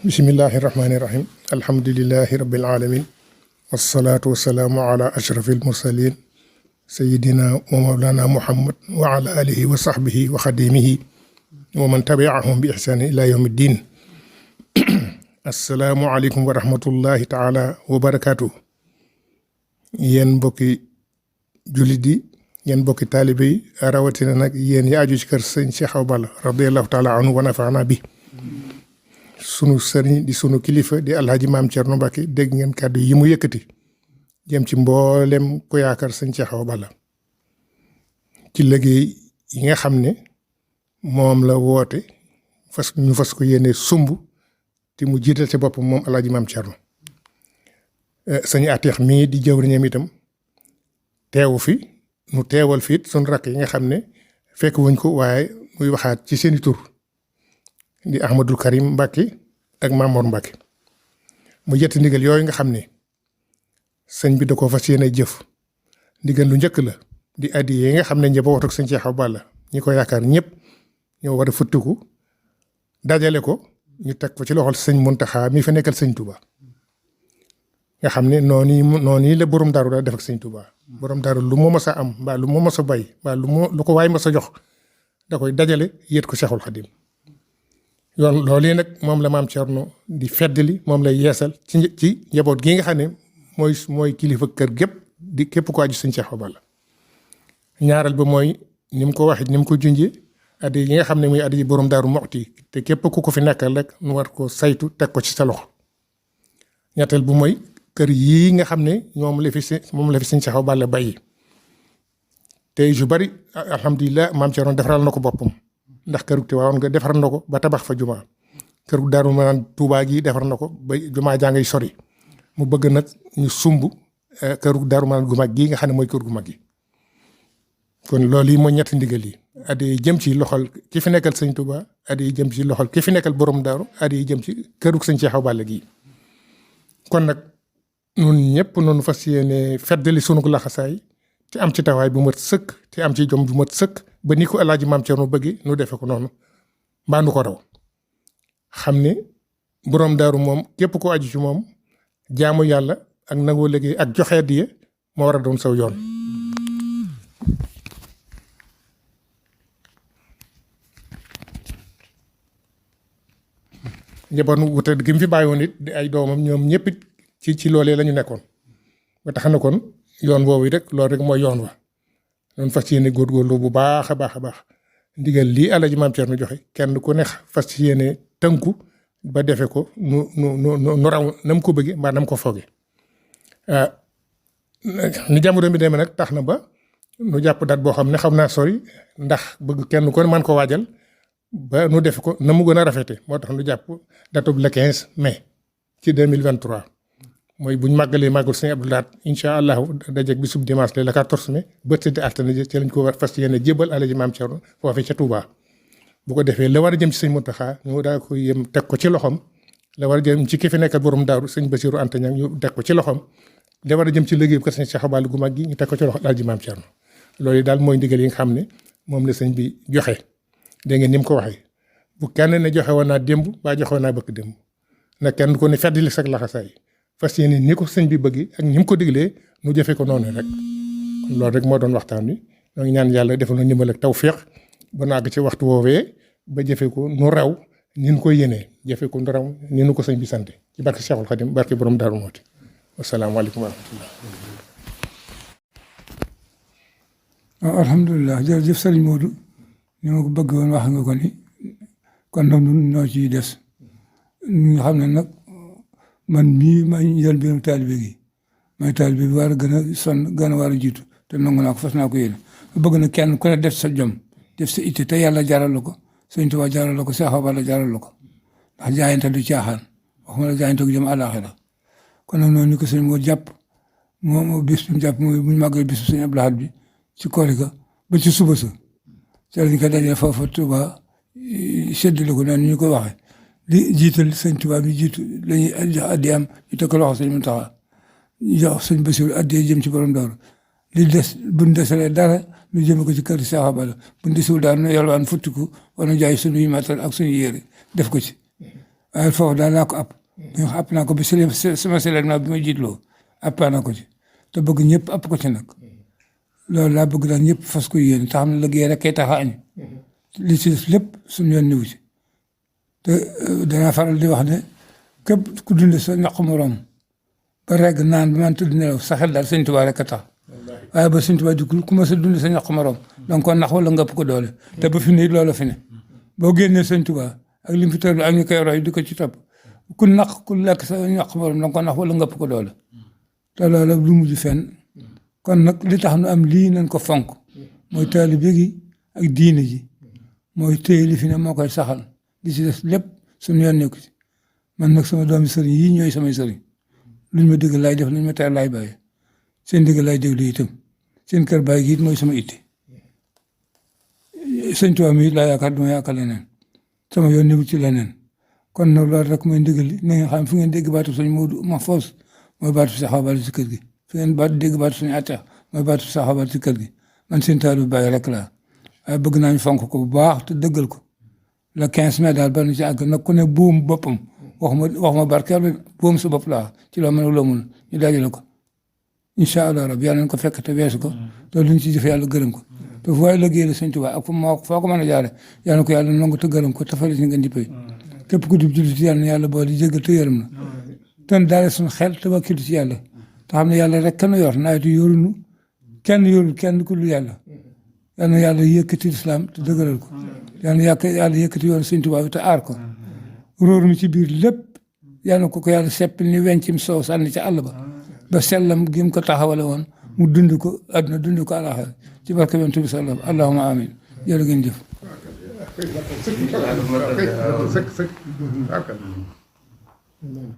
bismillahi rahmaani rahim alhamdulilahi rabbil alamin wasalaatu wasalaamu ala ashrafil mursalin sayidina wa mawlana muhammad wa ala alihi wa sahbihi wa xadimihi wa man tabiahum bi ihsani ila yawmi ddin assalaamu aleykum wa rahmatullahi taala wa barakaatu. Yéen mbokki jullit yi yéen mbokki taalibe yi rawatina nag yéen yi aju ci kër sëñ Cheikh Awa Balla radiallahu taala anhu wa nafaana bi sunu sëriñ di sunu kilifa di alhaji maam Thierno Mbacke dégg ngeen kàddu yi mu yëkkati jëm ci mboolem ku yaakaar sëñ Cheikh Awa Balla ci liggéey yi nga xam ne moom la woote ñu fas ko yéene sumb te mu jiital ci boppam moom alhaji maam Thierno. sëñ Ateex mii di jëwriñam itam teewu fi nu teewal fiit sunu rakk yi nga xam ne fekk wuñ ko waaye muy waxaat ci seeni tur di Ahmadul Karim Mbacke ak Mamor Mbacke mu yetti ndigal yooyu nga xam ne sëñ bi da ko fas yéene jëf. ndigal lu njëkk la di addi yi nga xam ne njabootu sëñ Cheikh Awa Balla ñi ko yaakaar ñëpp ñoo war a futtiku dajale ko ñu teg ko ci loxol sëñ Muntaxa mi fa nekkal sëñ Touba nga xam ne noonu la borom daaru daa def ak sëñ Touba. borom daaru lu mu mës a am mbaa lu mu mës a bay mbaa lu ko waay mës a jox da koy dajale yéet ko Cheikhul Khadim. yoon loolu yi nag moom la maam Thierno di feddali moom lay yeesal ci njaboot gi nga xam ne mooy kilifa kër gépp di képp ko aju sëñ Cheikh Awa Balla. ñaareel ba mooy ni mu ko waxee ni mu ko junjee addi yi nga xam ne muy addi yi borom daaru moxti te képp ku ko fi nekkal rek nu war ko saytu teg ko ci sa loxo. ñetteel bu mooy kër yii nga xam ne moom la fi sëñ Cheikh Awa Balla bàyyi te yu bari alhamdulilah maam Thierno defaral na ko boppam. ndax këru Tiwaawan nga defar na ko ba tabax fa jumaa këru Daaru Manaan Tuubaa gi defar na ko ba jumaa jaa ngay sori mu bëgg nag ñu sumb këru Daaru Manaan gu mag gii nga xam ne mooy kër gu mag gi. kon loolu yi mooy ñetti ndigal yi addi yi jëm ci loxol ki fi nekkal sëñ Tuubaa addi yi jëm ci loxol ki fi nekkal borom daaru addi yi jëm ci këru sëñ Cheikh Awa Balla gii. kon nag ñun ñëpp noonu fas yéene feddali sunu laxasaay te am ci tawaay bu mat sëkk te am ci jom bu mat sëkk ba ni ko alaaji maam Thierno bëggi nu defe ko noonu mbaa nu ko raw xam ne borom daaru moom képp ko aju ci moom jaamu yàlla ak nangoo liggéey ak joxe addiya moo war a doon saw yoon. njaboot nu wute gi mu fi bàyyi woon it di ay doomam ñoom ñëpp it ci loolee la ñu nekkoon ba tax na kon yoon woowu rek loolu rek mooy yoon wa. noonu fas yéene góorgóorlu bu baax a baax a baax ndigal lii Alaaji Maam Thierno joxe kenn ku ne fas yéene tënku ba defe ko nu raw na mu ko bëggee mbaa na mu ko foogee. ni jamono bi demee nag tax na ba nu jàpp date boo xam ne xam naa sori ndax bëgg kenn ku ne man ko waajal ba nu defe ko na mu gën a rafete moo tax nu jàpp date bu le 15 mai ci 2023. mooy bu ñu màggalee màggal sëñ Abdou Lahad incha allahu dajeeg bi sub dimanche le 14 mai bët si di altine ci lañ ko war fas yéene jébal Alaaji Maam Thierno foofee ca Touba. bu ko defee la war a jëm ci sëñ Muntaxa ñu daa ko yëm teg ko ci loxoom la war a jëm ci ki fi nekkal borom daaru sëñ Basiru Anta Ñaŋ ñu teg ko ci loxoom la war a jëm ci liggéey bi kër sëñ Cheikh Awa Balla gu mag gi ñu teg ko ci loxo Alaaji Maam Thierno. loolu daal mooy ndigal yi nga xam ne moom la sëñ bi joxe dégg ngeen ni mu ko waxee bu kenn ne joxe woon naa démb baa joxe woon naa bëkk démb na kenn ku ne feddali sag laxasaay fas yéene ni ko sëñ bi bëgg ak ni mu ko diglee nu jëfe ko noonu rek. kon loolu rek moo doon waxtaan wi ñoo ngi ñaan yàlla defal na ndimbal ak tawféex ba naag ci waxtu woowee ba jëfe ko nu raw ni nu ko yéenee jëfe ko nu raw ni nu ko sëñ bi sant ci barke Cheikhul Khadim barke borom Daaru Muxti wasalaamaaleykum wa rahmatullah. waaw alhamdulilah jërëjëf sëriñ Modou ni ma ko bëgg woon wax nga ko ni kon nag ñun ñoo ciy des ñu xam ne nag man mii ma jël mbirum taalibe gi may taalibe bi war a gën a sonn gën a war a jiitu te nangu naa ko fas naa ko yéene bëgg na kenn ku ne def sa jom def sa itte te yàlla jaral la ko sëñ Tuubaa jaral la ko Cheikh Awa Balla jaral la ko ndax jaayante du caaxaan waxuma la jaayante gu jëm àllaaxira kon nag noonu ni ko sëñ moo jàpp moom bis bi mu jàpp mooy bu ñu màggee bisu sëñ Abdou Lahad bi ci koori ga ba ci suba sa ca lañ ko dajee foofa Tuubaa séddale ko naan ñu ko waxee li jiital sëñ Tuubaa bi jiitu la ñuy jox addi am ñu teg ko loxo sëñ Muntaxa ñu jox sëñ Basiru addi jëm ci borom daaru li des buñ desalee dara ñu jëme ko ci kër Cheikh Awa Balla buñ desul daal nu yalwaan futtiku wala jaay suñuy matal ak suñu yére def ko ci waaye foofu daal laa ko app ñu app naa ko bi sama seulement bi ma jiitloo appaa naa ko ci te bëgg ñëpp app ko ci nag loolu laa bëgg daal ñëpp fas ko yéene te xam ne liggéey rek kay tax a añ li ci des lépp suñu yoon niwu ci te danaa faral di wax ne képp ku dund sa ñaq morom ba regg naan ba man tëdd nelaw sa xel daal Sëñ Tuubaa rek a tax waaye ba Sëñ Tuubaa dikul ku ma sa dund sa ñaq morom danga ko nax wala nga ëpp ko doole te ba fi ne loolu fi ne boo génnee Sëñ Tuubaa ak li mu fi tëdd ak ñu koy roy di ko ci topp ku lekk sa ñaq morom danga ko nax wala nga ëpp ko doole te loolu lu mujj fenn kon nag li tax nu am lii nañ ko fonk mooy taalibe gi ak diine ji mooy téye li fi ne moo koy saxal li ci des lépp suñu yoon nekku ci man nag sama doomi sëriñ yii ñooy samay sëriñ luñ ma dégg laay def luñ ma tere laay bàyyi seen dégg laay déglu itam seen kër bàyyi gi it mooy sama itti Sëñ Tuubaa mi it laa yaakaar duma yaakaar leneen sama yoon nekku ci leneen kon nag loolu rek mooy ndigal li na ngeen xam fi ngeen dégg baatu Sëñ Moodu Mahfouz mooy baatu Seex Awa Balla ci kër gi fi ngeen dégg baatu Sëñ Ateex mooy baatu Seex Awa Balla ci kër gi man seen taalibe bàyyi rek laa waaye bëgg naa ñu fonk ko bu baax te dëggal ko le 15 mai daal ba nu ci àgg nag ku ne buum boppam waxuma barkeelu buum sa bopp laa ci loo mën a loo mun ñu dajale ko incha allah rabbi yàlla nañ ko fekk te weesu ko te luñ ci jëf yàlla gërëm ko te fu waaye liggéey la Sëñ Tuubaa ak foo ko mën a jaare yàlla na ko yàlla nangu te gërëm ko te fari si ngeen di pay képp ku di jullit yàlla na yàlla boole jéggal te yërëm na te daale suñu xel te wakkilu ci yàlla te xam ne yàlla rek kenn yor nawetu yorunu kenn yorul kenn ku dul yàlla yal na yàlla yëkkati lislaam te dëgëral ko yal na yàlla yëkkati yoon Sëñ Tuubaa bi te aar ko róor mi ci biir lépp yal na ko yàlla seppil ni wencim soow sànni ca àll ba sellam gi mu ko taxawale woon mu dund ko àdduna dund ko àllaaxira ci barke Yonent bi sallallahu allahumma amin jërë ngeen jëf